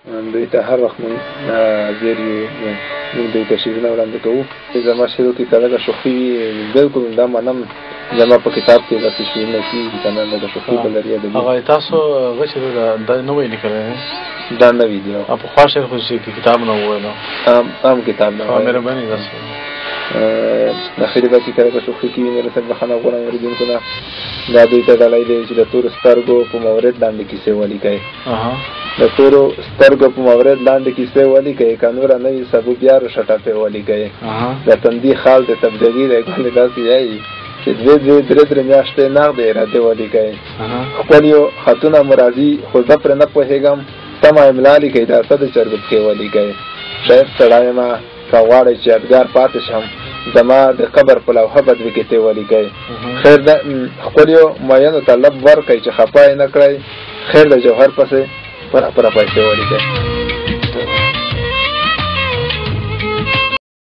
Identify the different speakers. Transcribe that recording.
Speaker 1: دوی ته هر وخت مونږ حاضر یو، مونږ دوی ته شعرونه وړاندې کوو. زما شعرو کې که لږه شوخي وي، بالکل دا منم، زما په کتاب کې داسې شعرونه کېږي که نه، لږه شوخي به لري ادبي.
Speaker 2: هغه تاسو هغه چې دا نوی لیکلی دی؟
Speaker 1: دا نوی دی.
Speaker 2: پخوا شعر خو چې کتاب نه وویل.
Speaker 1: هم کتاب نه وویل.
Speaker 2: مهرباني تاسو.
Speaker 1: د اخري برخې کله که شوخي کې وي، نو رسم بخښنه غواړم اورېدونکو نه. دا دوی ته ډالۍ دی چې د تورو سترګو په مورد لاندې کیسې ولیکئ. د تورو سترګو په مورد لاندې کیسې ولیکئ، که نوره نه وي سبو بیا رشه ټپې ولیکئ. د تندي خال د تبدیلي دی، ګولې داسې یایي چې دوې دوې درې درې میاشتې نغدې ارادې ولیکئ. ښکلیو خطونه مو راځي خو زه پرې نه پوهېږم، سمه املا لیکئ، دا څه د چرګو پښې ولیکئ. شاید سړی یم، که غواړئ چې یادګار پاتې شم، زما د قبر په لوحه به دوې قطعې ولیکئ. خیر د ښکلیو مینو ته لب ورکړئ چې خفه یې نه کړئ، خیر د جوهر پسې پره پره پیسې ولیکئ.